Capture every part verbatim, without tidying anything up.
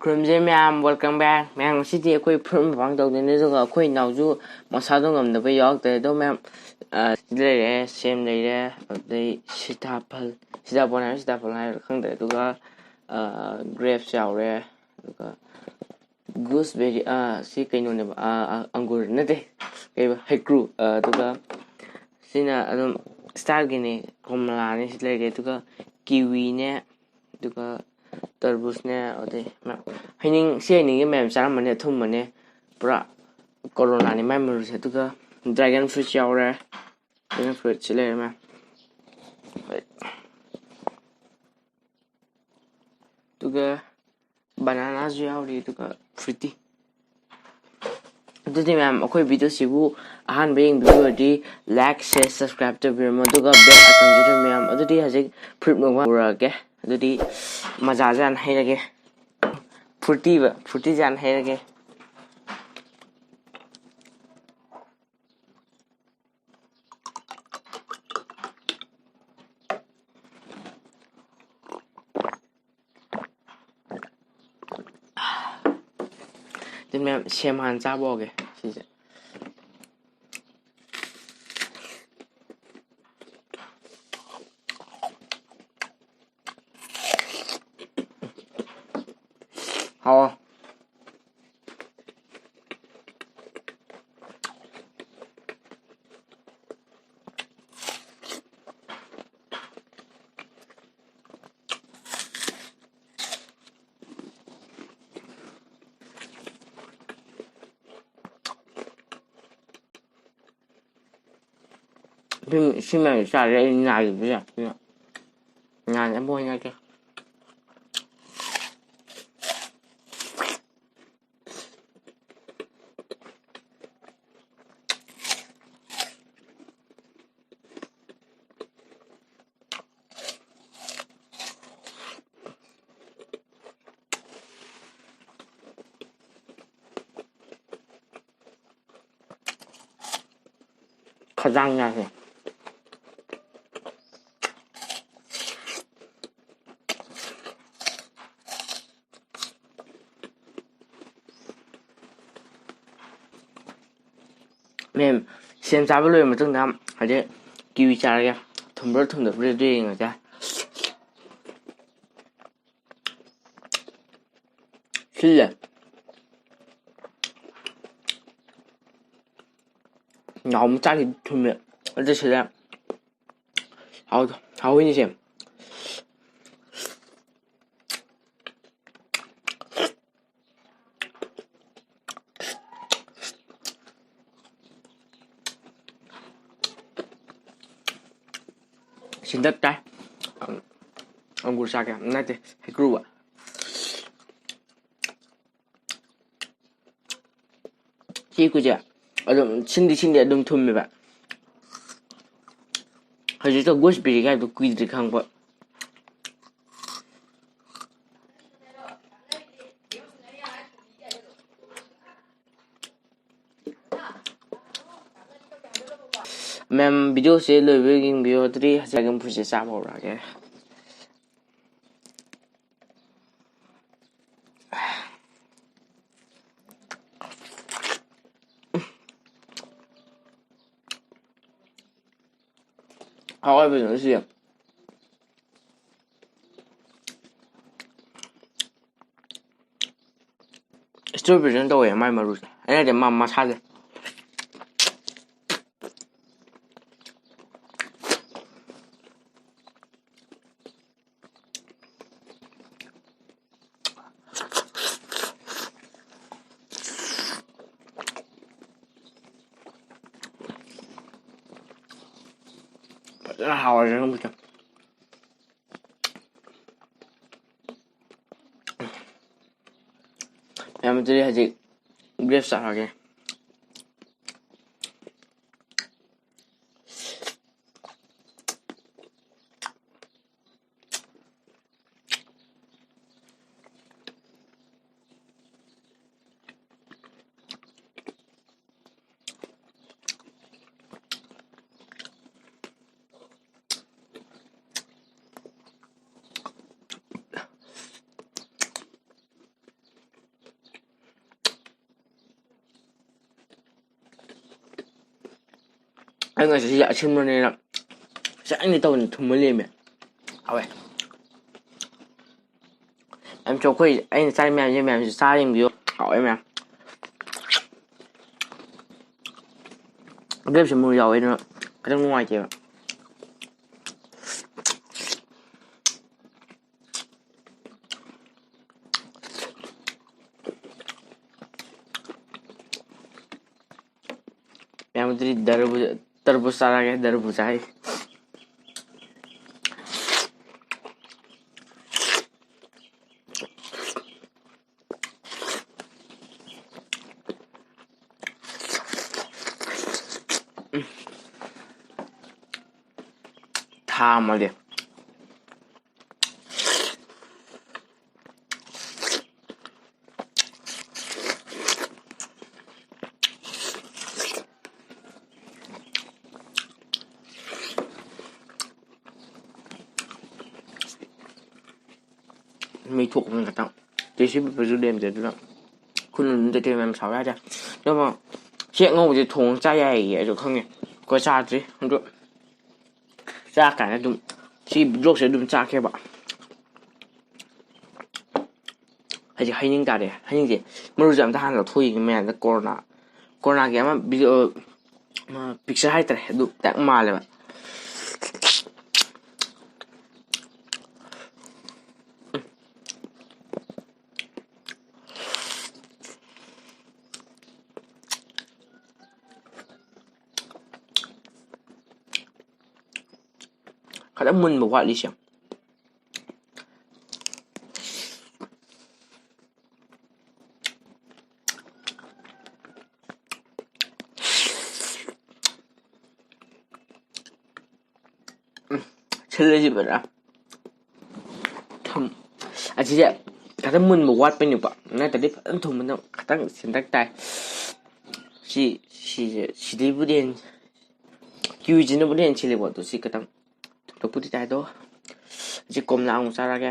ꯈꯨꯔꯨꯝꯖꯩ ꯃꯌꯥꯝ, welcome back꯫ ꯃꯌꯥꯝ, ꯉꯁꯤꯗꯤ ꯑꯩꯈꯣꯏ ꯐ꯭ꯔꯨꯠ ꯃꯨꯛꯕꯥꯡ ꯇꯧꯗꯣꯏꯅꯦ, ꯑꯗꯨꯒ ꯑꯩꯈꯣꯏ ꯏꯅꯥꯎꯁꯨ ꯃꯁꯥꯗꯣ ꯉꯝꯗꯕ ꯌꯥꯎꯔꯛꯇ꯭ꯔꯦ꯫ ꯑꯗꯣ ꯃꯌꯥꯝ, ꯑ, ꯁꯤꯗ ꯂꯩꯔꯦ, ꯁꯦꯝ ꯂꯩꯔꯦ, ꯑꯗꯩ ꯁꯤꯇꯥꯐꯜ, ꯁꯤꯇꯥꯕꯣꯟ ꯍꯥꯏꯕ, ꯁꯤꯇꯥꯐꯜ ꯍꯥꯏꯕ꯭ꯔꯥ ꯈꯪꯗ꯭ꯔꯦ꯫ ꯑꯗꯨꯒ, ꯑ, grapes ꯌꯥꯎꯔꯦ, ꯑꯗꯨꯒ gooseberry, ꯑ, ꯁꯤ ꯀꯩꯅꯣꯅꯦꯕ, ꯑ, ꯑ, ꯑꯪꯒꯨꯔ ꯅꯠꯇꯦ, ꯀꯩꯕ, ꯍꯩꯀ꯭ꯔꯨ, ꯑ, ꯑꯗꯨꯒ ꯁꯤꯅ ꯑꯗꯨꯝ ꯁ꯭ꯇꯥꯔꯒꯤꯅꯦ, ꯀꯣꯃꯂꯥꯅꯦ ꯁꯤ ꯂꯩꯔꯦ, ꯑꯗꯨꯒ ꯀꯤꯋꯤꯅꯦ, ꯑꯗꯨꯒ ꯇꯔꯕꯨꯖꯅꯦ, ꯑꯗꯩ ꯃꯌꯥꯝ, ꯍꯩꯅꯤꯡ, ꯁꯤ ꯍꯩꯅꯤꯡꯁꯦ ꯃꯌꯥꯝ ꯆꯥꯔꯝꯃꯅꯤ, ꯑꯊꯨꯝꯕꯅꯦ, ꯄꯨꯔꯥ ꯀꯣꯔꯣꯅꯥꯅꯤ ꯃꯥꯏ ꯃꯔꯨꯁꯦ꯫ ꯑꯗꯨꯒ dragon fruits ꯌꯥꯎꯔꯦ, dragon fruitsꯁꯤ ꯂꯩꯔꯦ ꯃꯌꯥꯝ꯫ ꯑꯗꯨꯒ bananaꯁꯨ ꯌꯥꯎꯔꯤ, ꯑꯗꯨꯒ fruity꯫ ꯑꯗꯨꯗꯤ ꯃꯌꯥꯝ, ꯑꯩꯈꯣꯏ videoꯁꯤꯕꯨ ꯑꯍꯥꯟꯕ ꯌꯦꯡꯕꯤꯕ ꯑꯣꯏꯔꯗꯤ like, share, subscribe ꯇꯧꯕꯤꯔꯝꯃꯣ, ꯑꯗꯨꯒ bell iconꯁꯤꯁꯨ ꯃꯌꯥꯝ꯫ ꯑꯗꯨꯗꯤ ꯍꯧꯖꯤꯛ fruit ꯃꯨꯛꯕꯥꯡ ꯍꯧꯔꯛꯑꯒꯦ꯫ ꯑꯗꯨꯗꯤ ꯃꯖꯥꯁꯦ ꯍꯥꯟꯅ ꯍꯩꯔꯒꯦ, fruityꯕ, fruityꯁꯦ ꯍꯥꯟꯅ ꯍꯩꯔꯒꯦ꯫ ꯑꯗꯨ ꯃꯌꯥꯝ, ꯁꯦꯝ ꯍꯥꯟꯅ ꯆꯥꯕ ꯍꯧꯒꯦ ꯁꯤꯁꯦ꯫ ꯍꯥꯎ꯫ ꯁꯤ ꯃꯌꯥꯝꯁꯤ ꯆꯥꯔꯦ ꯑꯩ ꯅꯥꯔꯤꯕꯁꯦ꯫ ꯅꯥꯅꯕ ꯍꯣꯠꯅꯒꯦ꯫ ꯈꯗꯥꯡ ꯅꯥꯏ꯫ ꯃꯦꯝ, ꯁꯦꯝ ꯆꯥꯕ ꯂꯣꯏꯔ ꯃꯇꯨꯡꯗ ꯍꯧꯖꯤꯛ ꯀꯤꯋꯤ ꯆꯥꯔꯒꯦ꯫ ꯊꯨꯝꯕ꯭ꯔꯥ ꯊꯨꯝꯗꯕ꯭ꯔꯥ ꯑꯗꯨ ꯌꯦꯡꯉꯒꯦ꯫ ꯁꯤꯜꯂꯦ꯫ ꯅꯍꯥꯟꯃꯨꯛ ꯆꯥꯈꯤꯕꯗꯤ ꯊꯨꯝꯃꯦ꯫ ꯑꯗꯨ ꯁꯤꯗ ꯍꯥꯎ-, ꯍꯥꯎꯋꯤꯅꯦ ꯁꯦ꯫ ꯁꯤꯟꯗꯠ ꯇꯥꯏ꯫ ꯑꯪ-, ꯑꯪꯒꯨꯔ ꯆꯥꯒꯦ꯫ ꯅꯠꯇꯦ, ꯍꯩꯀ꯭ꯔꯨꯕ꯫ ꯁꯤ ꯍꯩꯀ꯭ꯔꯨꯁꯦ ꯑꯗꯨꯝ ꯁꯤꯟꯗꯤ ꯁꯤꯟꯗꯤ ꯑꯗꯨꯝ ꯊꯨꯝꯃꯦꯕ꯫ ꯍꯧꯖꯤꯛꯇ ꯒꯨꯁꯕꯦꯔꯤ ꯀꯥꯏꯗꯣ ꯀꯨꯏꯗ꯭ꯔꯤ ꯈꯪꯕ꯫ ꯃꯦꯝ, ꯚꯤꯗꯤꯑꯣꯁꯦ ꯂꯣꯏꯕ ꯌꯦꯡꯕꯤꯌꯣ, ꯑꯗꯨꯗꯤ ꯍꯧꯖꯤꯛ ꯑꯗꯨꯝ ꯐꯨꯔꯤꯠꯁꯦ ꯆꯥꯕ ꯍꯧꯔꯛꯑꯒꯦ꯫ ꯍꯥꯎꯋꯦ ꯐꯖꯅ ꯁꯤ꯫ ꯏꯁꯇꯤꯜ ꯄ꯭ꯔꯤꯖꯟ ꯇꯧꯋꯦ ꯃꯥꯏ ꯃꯔꯨꯁꯦ꯫ ꯑꯩꯅ ꯍꯥꯏꯗꯤ ꯃꯥ ꯃꯁꯥꯁꯦ꯫ ꯐꯖꯅ ꯍꯥꯎꯔꯦ ꯈꯪꯕꯤꯗꯣ꯫ ꯌꯥꯝ ꯇꯨꯔꯤ ꯍꯧꯖꯤꯛ ꯒ꯭ꯔꯦꯞ ꯆꯥꯔꯒꯦ꯫ ꯑꯩ ꯉꯁꯤꯁꯦ ꯑꯁꯤꯟꯕꯅꯤꯅ ꯆꯥꯅꯤꯡꯗꯦ ꯇꯧꯕꯅꯤ, ꯊꯨꯝꯃ ꯂꯩꯔꯝꯃꯦ꯫ ꯍꯥꯎꯋꯦ꯫ ꯃꯌꯥꯝꯁꯨ ꯑꯩꯈꯣꯏ ꯑꯩꯅ ꯆꯥꯔꯤ ꯃꯌꯥꯝꯁꯦ ꯃꯌꯥꯝꯁꯨ ꯆꯥꯔ ꯌꯦꯡꯕꯤꯌꯨ꯫ ꯍꯥꯎꯋꯦ ꯃꯌꯥꯝ꯫ ꯒ꯭ꯔꯦꯞꯁꯦ ꯃꯨꯔꯨ ꯌꯥꯎꯋꯦ, ꯑꯗꯨꯅ ꯈꯤꯇꯪ ꯅꯨꯡꯉꯥꯏꯇꯦꯕ꯫ ꯃꯌꯥꯝ ꯑꯗꯨꯗꯤ ꯗꯔꯕꯨꯖ, ꯇꯔꯕꯨꯖ ꯆꯥꯔꯒꯦ, ꯗꯔꯕꯨꯖ ꯍꯥꯏ꯫ ꯊꯥ ꯑꯃꯗꯤ꯫ ꯃꯩ ꯊꯣꯛꯄꯅ ꯈꯤꯇꯪ ꯇꯦꯁꯤ ꯄꯤꯄꯜꯁꯨ ꯂꯩꯔꯝꯗꯦ, ꯑꯗꯨꯅ ꯈꯨꯠꯅ ꯑꯗꯨꯝ ꯇꯩꯊꯣꯛꯑꯦ, ꯃꯌꯥꯝ ꯁꯥꯎ ꯌꯥꯗꯦ꯫ ꯑꯗꯨꯒ ꯁꯤ ꯑꯉꯧꯕꯁꯦ ꯊꯣꯡꯉ ꯆꯥ ꯌꯥꯏꯌꯦ, ꯑꯗꯨ ꯈꯪꯉꯦ꯫ ꯑꯩꯈꯣꯏ ꯆꯥꯗ꯭ꯔꯤ, ꯑꯗꯨ ꯆꯥ ꯀꯥꯟꯗ ꯑꯗꯨꯝ ꯁꯤ ꯕ꯭ꯂꯣꯛꯁꯦ ꯑꯗꯨꯝ ꯆꯥꯛꯀꯦꯕ꯫ ꯍꯧꯖꯤꯛ ꯍꯩꯅꯤꯡ ꯇꯥꯔꯦ꯫ ꯍꯩꯅꯤꯡꯁꯦ ꯃꯔꯨꯁꯦ ꯑꯝꯇ ꯍꯥꯟꯅ ꯂꯧꯊꯣꯛꯏꯒꯦ ꯃꯌꯥꯝꯗ꯫ ꯀꯣꯔꯣꯅꯥ, ꯀꯣꯔꯣꯅꯥꯒꯤ ꯑꯃ ꯚꯤꯗꯤꯑꯣ, ꯑꯃ ꯄꯤꯛꯆꯔ ꯍꯥꯏꯇꯥꯔꯦ, ꯑꯗꯨ ꯇꯥꯏꯞ ꯃꯥꯜꯂꯦꯕ꯫ ꯈꯔ ꯃꯨꯟꯕ ꯋꯥꯠꯂꯤꯁꯦ꯫ ꯎꯝ, ꯁꯤꯜꯂꯁꯤ ꯐꯖꯅ꯫ ꯊꯨꯝ, ꯑꯁꯤꯁꯦ ꯈꯤꯇꯪ ꯃꯨꯟꯕ ꯋꯥꯠꯄꯩꯅꯦꯀꯣ, ꯅꯠꯇ꯭ꯔꯗꯤ ꯐꯖꯅ ꯊꯨꯝꯕꯅ ꯈꯤꯇꯪ ꯁꯤꯟꯇꯛ ꯇꯥꯏ꯫ ꯁꯤ, ꯁꯤꯁꯦ, ꯁꯤꯗꯩꯕꯨꯗꯤ ꯍꯦꯟ-, ꯀꯤꯋꯤꯁꯤꯅꯕꯨꯗꯤ ꯍꯦꯟꯅ ꯁꯤꯜꯂꯦꯀꯣ, ꯑꯗꯣ ꯁꯤ ꯈꯤꯇꯪ ꯊꯨꯝꯇꯛꯄꯨꯗꯤ ꯇꯥꯏ꯫ ꯑꯗꯣ ꯁꯤ ꯀꯣꯝꯂꯥ ꯑꯃꯨꯛ ꯆꯥꯔꯒꯦ꯫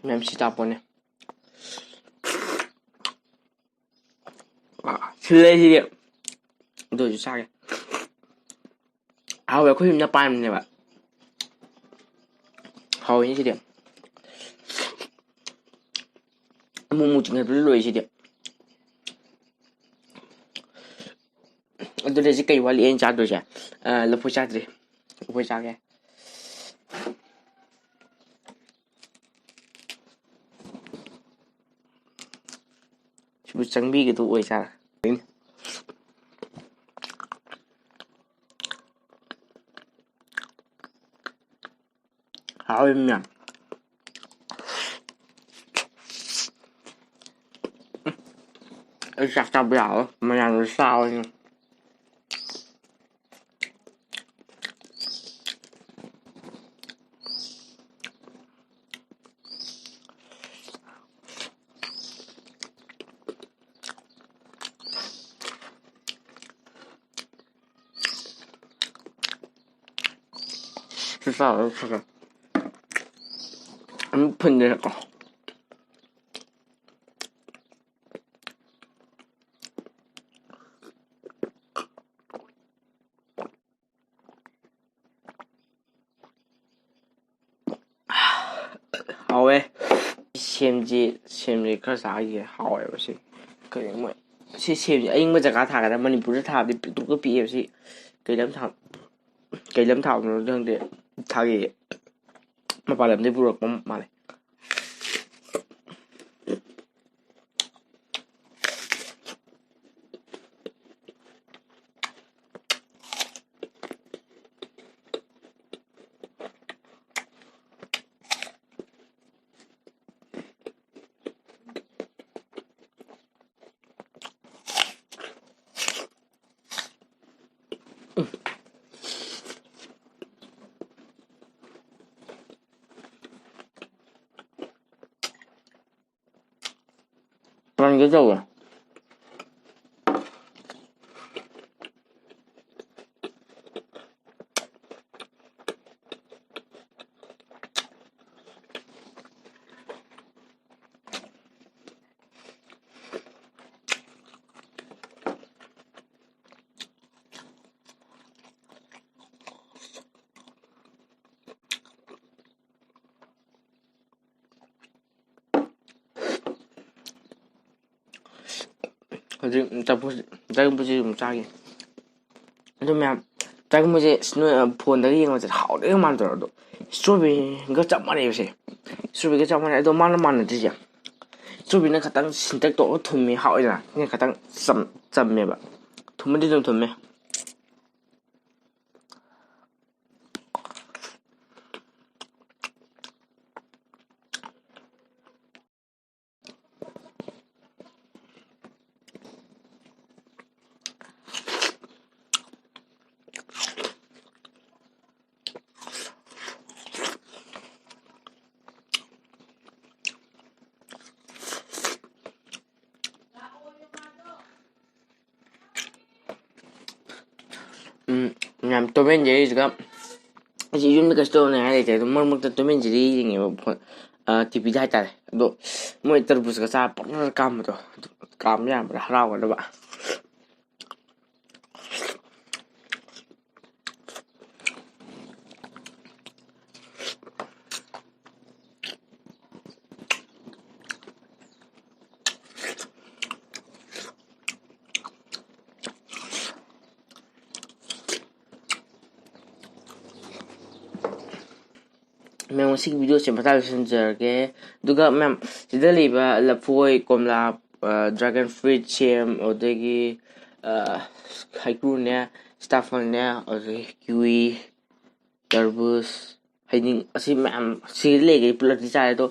ꯃꯌꯥꯝ ꯁꯤ ꯇꯥꯄꯣꯅꯦ꯫ ꯁꯤꯜꯂꯦ ꯁꯤꯗꯤ꯫ ꯑꯗꯨ ꯑꯣꯏꯔꯁꯨ ꯆꯥꯒꯦ꯫ ꯍꯥꯎꯋꯦ, ꯑꯩꯈꯣꯏ ꯌꯨꯝꯗ ꯄꯥꯟꯕꯅꯦꯕ꯫ ꯍꯥꯎꯋꯦ ꯁꯤꯗꯤ꯫ ꯑꯃꯨꯛ ꯑꯃꯨꯛ ꯆꯤꯡꯈꯠꯄꯗ ꯂꯣꯏ ꯁꯤꯗꯤ꯫ ꯑꯗꯨꯗꯤ ꯁꯤ ꯀꯩ ꯋꯥꯠꯂꯤ ꯑꯩꯅ ꯆꯥꯗꯣꯏꯁꯦ? ꯑ, ꯂꯐꯣꯏ ꯆꯥꯗ꯭ꯔꯤ꯫ ꯂꯐꯣꯏ ꯆꯥꯒꯦ꯫ ꯁꯤꯕꯨ ꯆꯪꯕꯤꯒꯗꯧ ꯑꯣꯏꯖꯥꯠꯂ? ꯍꯥꯎꯋꯤ ꯃꯌꯥꯝ꯫ ꯑꯩ ꯆꯥꯛ ꯆꯥꯕ ꯌꯥꯔꯣꯏ, ꯃꯌꯥꯝꯅ ꯆꯥꯕꯅꯤ꯫ ꯁꯤ ꯆꯥꯔꯒ ꯈꯔ ꯈꯔ ꯑꯗꯨꯝ ꯐꯨꯟꯗꯅꯀꯣ꯫ ꯍꯥꯎꯋꯦ꯫ ꯁꯦꯝꯁꯤ, ꯁꯦꯝꯁꯤ ꯈꯔ ꯆꯥꯈꯤꯒꯦ꯫ ꯍꯥꯎꯋꯦꯕ ꯁꯤ꯫ ꯀꯔꯤ ꯃꯣꯏ ꯁꯤ ꯁꯦꯝꯁꯤ ꯑꯏꯪꯕ ꯖꯒꯥ ꯊꯥꯒꯗ꯭ꯔꯥ? ꯃꯅꯤꯄꯨꯔꯗ ꯊꯥꯕꯗꯤ ꯄꯤꯛꯇ꯭ꯔꯨꯛꯀ ꯄꯤꯛꯑꯦꯕ ꯁꯤ꯫ ꯀꯩ ꯂꯝ ꯊꯥ-, ꯀꯩ ꯂꯝ ꯊꯥꯕꯅꯣꯗꯤ ꯈꯪꯗꯦ꯫ ꯊꯥꯒꯤ ꯃꯄꯥꯟ ꯂꯝꯗꯒꯤ ꯄꯨꯔꯛꯄ ꯃꯥꯜꯂꯦ꯫ ꯄꯟꯒꯦ ꯇꯧꯋꯦ꯫ ꯍꯧꯖꯤꯛ ꯆꯝꯐꯨꯠ, ꯆꯝꯐꯨꯠꯁꯤ ꯑꯗꯨꯝ ꯆꯥꯒꯦ꯫ ꯑꯗꯨ ꯃꯌꯥꯝ, ꯆꯝꯐꯨꯠꯁꯦ ꯐꯣꯟꯗꯒ ꯌꯦꯡꯕꯁꯦ ꯍꯥꯎꯗꯣꯏꯒ ꯃꯥꯟꯗ꯭ꯔꯣ? ꯑꯗꯣ ꯏꯁꯇ꯭ꯔꯣꯕꯦꯔꯤꯒ ꯆꯞ ꯃꯥꯟꯅꯩꯕꯁꯦ꯫ ꯏꯁꯇ꯭ꯔꯣꯕꯦꯔꯤꯒ ꯆꯞ ꯃꯥꯟꯅꯩ꯫ ꯑꯗꯣ ꯃꯥꯅ ꯃꯥꯟꯅꯗ꯭ꯔꯤꯁꯦ, ꯏꯁꯇ꯭ꯔꯣꯕꯦꯔꯤꯅ ꯈꯤꯇꯪ ꯁꯤꯟꯇꯛ ꯇꯧꯔꯒ ꯊꯨꯝꯃꯤ, ꯍꯥꯎꯏꯗꯅ꯫ ꯁꯤꯅ ꯈꯤꯇꯪ ꯆꯝ-, ꯆꯝꯃꯦꯕ꯫ ꯊꯨꯝꯕꯗꯤ ꯑꯗꯨꯝ ꯊꯨꯝꯃꯦ꯫ ꯎꯝ, ꯌꯥꯝ ꯇꯣꯝ ꯑꯦꯟ ꯖꯦꯔꯤꯁꯤꯒ ꯑꯩꯁꯦ ꯌꯨꯝꯗ ꯀꯩꯁꯨ ꯇꯧꯅꯤꯡꯉꯥꯏ ꯂꯩꯇꯦ꯫ ꯑꯗꯨꯝ ꯃꯔꯛ ꯃꯔꯛꯇ ꯇꯣꯝ ꯑꯦꯟ ꯖꯦꯔꯤ ꯌꯦꯡꯉꯦꯕ ꯐꯣꯟ, ꯇꯤ ꯚꯤꯗ ꯍꯥꯏꯇꯥꯔꯦ꯫ ꯑꯗꯣ ꯃꯣꯏ ꯇꯔꯕꯨꯖꯀ ꯆꯥꯔ ꯄꯪꯀꯥꯝ ꯀꯥꯝꯕꯗꯣ, ꯑꯗꯨ ꯀꯥꯝꯕ ꯌꯥꯝꯕꯗ ꯍꯔꯥꯎꯒꯗꯕ꯫ ꯃꯌꯥꯝ, ꯉꯁꯤꯒꯤ ꯚꯤꯗꯤꯑꯣꯁꯦ ꯃꯇꯥꯡ ꯂꯣꯏꯁꯤꯟꯖꯔꯒꯦ꯫ ꯑꯗꯨꯒ ꯃꯌꯥꯝ, ꯁꯤꯗ ꯂꯩꯕ ꯂꯐꯣꯏ, ꯀꯣꯝꯂꯥ, ꯗ꯭ꯔꯥꯒꯟ ꯐ꯭ꯔꯨꯏꯠ, ꯁꯦꯝ, ꯑꯗꯨꯗꯒꯤ ꯍꯩꯀ꯭ꯔꯨꯅꯦ, ꯁꯤꯇꯥꯐꯜꯅꯦ, ꯑꯗꯨꯗꯒꯤ ꯀꯤꯋꯤ, ꯇꯔꯕꯨꯖ, ꯍꯩꯅꯤꯡ, ꯑꯁꯤ ꯃꯌꯥꯝ ꯁꯤꯗ ꯂꯩꯈꯩ ꯄꯨꯂꯞꯇꯤ ꯆꯥꯔꯦ꯫ ꯑꯗꯣ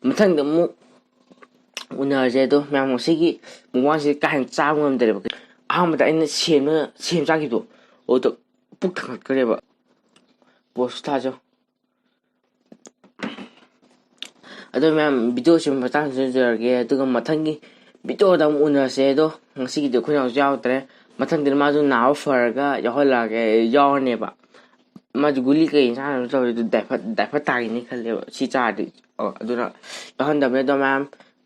ꯃꯊꯪꯗ ꯑꯃꯨꯛ ꯎꯅꯔꯁꯦ꯫ ꯑꯗꯣ ꯃꯌꯥꯝ, ꯉꯁꯤꯒꯤ ꯃꯨꯛꯕꯥꯡꯁꯤꯗꯤ ꯀꯥ ꯍꯦꯟꯅ ꯆꯥꯕ ꯉꯝꯗ꯭ꯔꯦꯕ꯫ ꯑꯍꯥꯟꯕꯗ ꯑꯩꯅ ꯁꯦꯝꯅ ꯁꯦꯝ ꯆꯥꯈꯤꯕꯗꯣ, ꯑꯗꯨꯗ ꯄꯨꯛ ꯊꯥꯡꯒꯠꯈ꯭ꯔꯦꯕ꯫ ꯄꯣꯁ ꯊꯥꯖꯧ꯫ ꯑꯗꯣ ꯃꯌꯥꯝ, ꯚꯤꯗꯤꯑꯣꯁꯤ ꯃꯇꯥꯡꯁꯤꯗ ꯂꯣꯏꯔꯒꯦ, ꯑꯗꯨꯒ ꯃꯊꯪꯒꯤ ꯚꯤꯗꯤꯑꯣꯗ ꯑꯃꯨꯛ ꯎꯅꯔꯁꯦ꯫ ꯑꯗꯣ ꯉꯁꯤꯒꯤꯗꯤ ꯑꯩꯈꯣꯏ ꯅꯥꯎꯁꯨ ꯌꯥꯎꯗ꯭ꯔꯦ꯫ ꯃꯊꯪꯗꯗꯤ ꯃꯥꯁꯨ ꯅꯥꯕ ꯐꯔꯒ ꯌꯥꯎꯍꯜꯂꯛꯑꯒꯦ, ꯌꯥꯎꯔꯅꯦꯕ꯫ ꯃꯥꯁꯨ ꯒꯨꯂꯤ ꯀꯩ ꯆꯥꯅꯕ ꯇꯧꯔꯤ, ꯑꯗꯨ ꯗꯥꯏꯐꯔ, ꯗꯥꯏꯐꯔ ꯇꯥꯈꯤꯅꯤ ꯈꯜꯂꯦꯕ ꯁꯤ ꯆꯥꯔꯗꯤ꯫ ꯑꯣ, ꯑꯗꯨꯅ ꯌꯥꯎꯍꯟꯗꯕꯅꯦ꯫ ꯑꯗꯣ ꯃꯌꯥꯝ,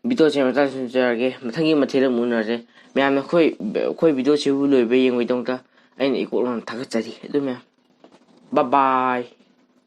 ꯚꯤꯗꯤꯑꯣꯁꯦ ꯃꯇꯥꯡꯁꯤꯗ ꯂꯣꯏꯔꯒꯦ꯫ ꯃꯊꯪꯒꯤ ꯃꯊꯦꯜ ꯑꯃꯨꯛ ꯎꯅꯔꯁꯦ꯫ ꯃꯌꯥꯝꯅ ꯑꯩꯈꯣꯏ, ꯑꯩꯈꯣꯏ ꯚꯤꯗꯤꯑꯣꯁꯤꯕꯨ ꯂꯣꯏꯕ ꯌꯦꯡꯕꯒꯤꯗꯃꯛꯇ ꯑꯩꯅ ꯏꯀꯣꯛ ꯂꯥꯎꯅ ꯊꯥꯒꯠꯆꯔꯤ꯫ ꯑꯗꯨ ꯃꯌꯥꯝ, bye bye꯫